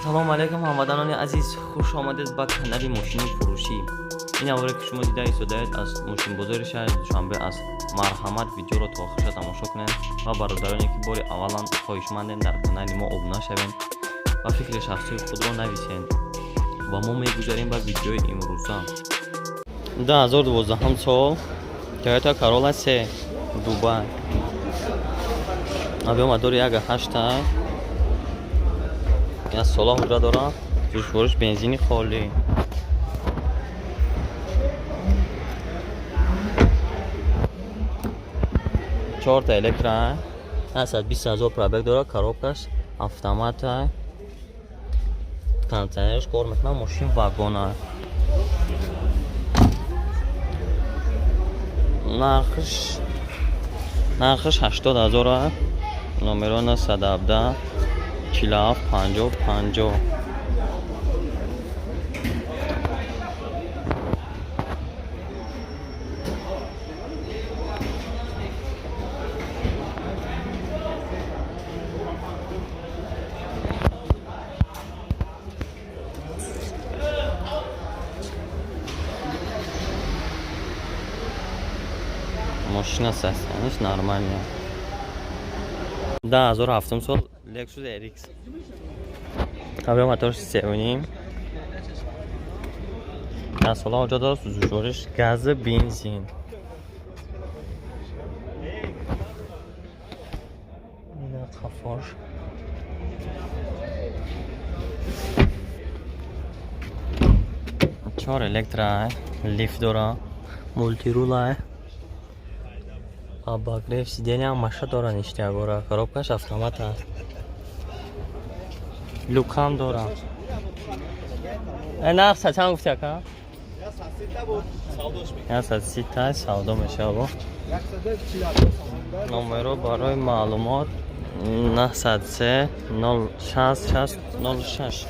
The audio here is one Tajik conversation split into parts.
Ассалому алайкум, ҳамватанони азиз, хуш омадед ба канали мошини фурӯшӣ. Ин аворе, ки шумо дида истодаед, аз мошинбозори шаҳри Душанбе аст. Марҳамат, видеоро то охирша тамошо кунед ва бародароне, ки бори аввалан, хоҳишмандем, дар канали мо обуна шавед ва фикри шахсии худро нависед. Ва мо мегузарем ба видеои имрӯза. 2012 сол Toyota Corolla 3 Дубай. Объём мотори 1,8, як сола ҳуҷра дорам, ҷӯшвориш бензини холӣ. Чорта электро, 120 000 пробег дорад, коробкаш автомата, кондиционерш кор мекунад, мошин вагона. Нархаш 80 000. Номеро 917 47 50 50. Мошина состоянияш нормальная. 2007 сол Lexus RX. Объём моторш сеюним. 10 сола ҳоҷа дорад, сӯзишвориш гази бензин. Ина қафош. Чор электро, лифт дора, мультирула, обогрев сиденья маша дора, ништягора, коробкаш автомат аст. Люкам дора. Нарх чанд гуфти, ака? 130 та савдо мешава. Номеро барои маълумот 903 06 6 06.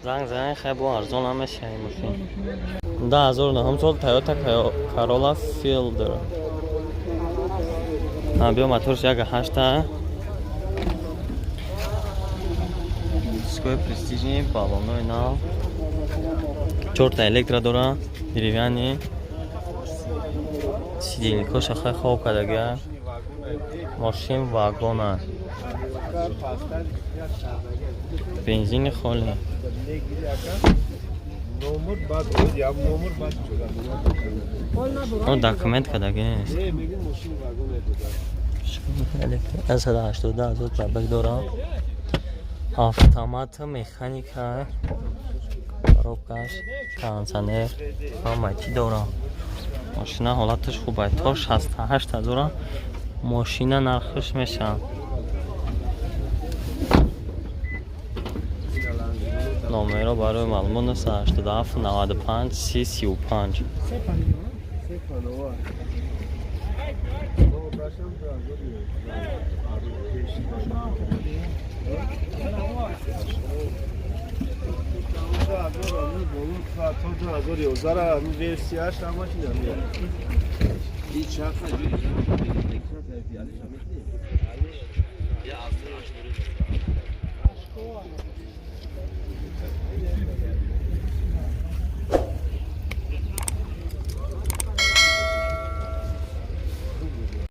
Занг занг, хай, бо арзон намеша ин мошин. 2009 сол Toyota Corolla Fielder. Объём моторш 1,8. Дискои престижный, баллонои нав. Чорта электро дора, деревянный. Сидельникоша хай хоб кардага. Мошин вагона. Бензини холӣ. Номер баъд, я номер баъд. О, документ кардагист. Не, мегӯ, мошин вагон медода. 180 000 пробег дорам. Автомат, механика, коробкаш, кондиционер, ҳама чӣ дорам. Мошина ҳолаташ хуб аст. То 68 000 мошина нархаш мешавад. Номеро барои маълумот 987 95 30 35. Се панова. Башам то азори. То 2011 ҳамин версияш ҳамаш ин. این چرخ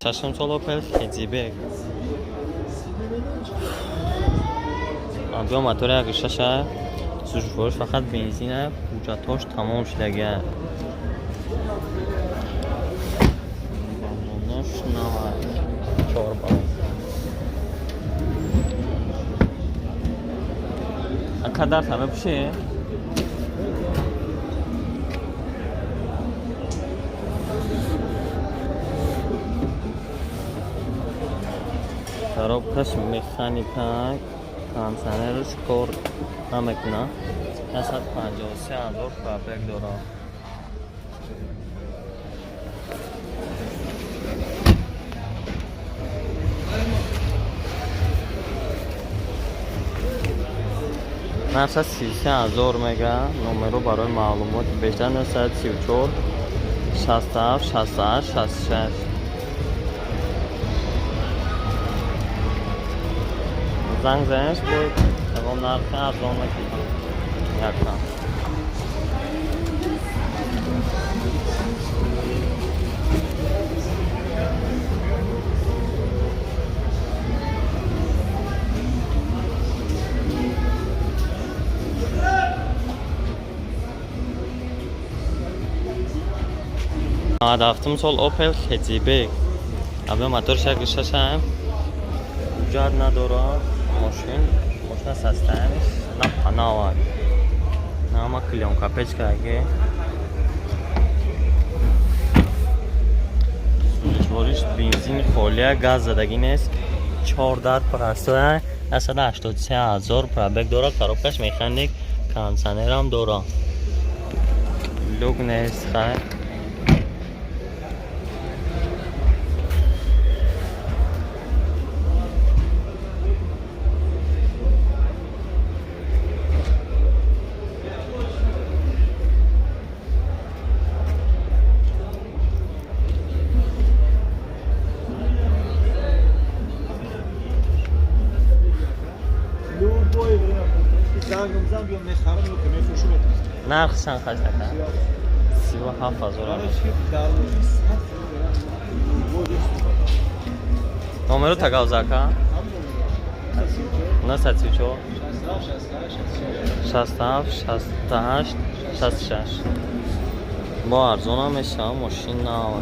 Шашум сол Opel Hatchback. Объём мотори 1,6, сӯзишвориш фақат бензина, ҳуҷҷатҳош тамом шудага. Баллонош нава, чор баллон. Ака, дарса мепӯшӣ? Коробкаш механика, кондиционерш кор намекунад. 153 000 пробег дорад. Нарха 33 000 мега. Номеро барои маълумоти бештар 934 67 68 66. Занг занеш, бо ягон нархи арзон мекунам. Якам. 97-ум сол Opel Hatchback. Абе моторш 1,6 ам. Ҳуҷҷат надорад мошин. Мошина состояниш на панава. Нама клеёнка печкаги. Сӯзишвориш бензини холия, газ задагӣ нест. 4 дар простоя. 183 000 пробег дорад, коробкаш механик, кондиционерам дорад. Люк нест, хайр. Любое время зангам зан биём мехарам ё ки мефурӯшам. Нарх чанд хаст, ака? 37 000. Барои чи дар Номеро тагавза, ака? 934 67 68 66. Бо арзонам мешавам, мошин нав.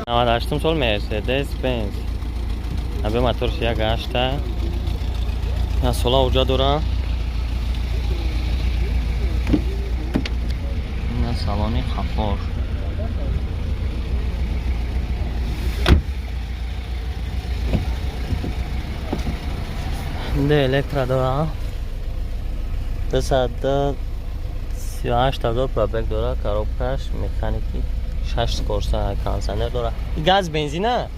98-ум сол Мерседес Бенз. Абе моторш 1,8. На сола уҷа дора. На салони хафор. Де электро дора. 238 000 пробег дора, коробкаш механики, шаш скорса, кондиционер дора. Газ бензина?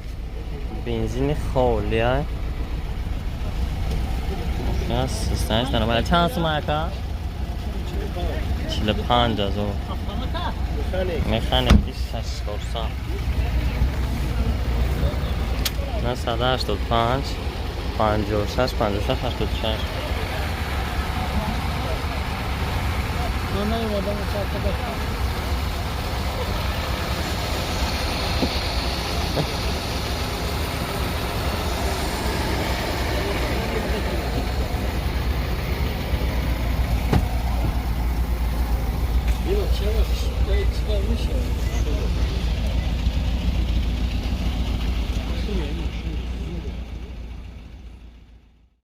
Бензини холия. Мошина состояниш нормально. Чанд сум, ака? 45 000. Механики, шаш скорса. 985 56 56 86. Non одам чарта.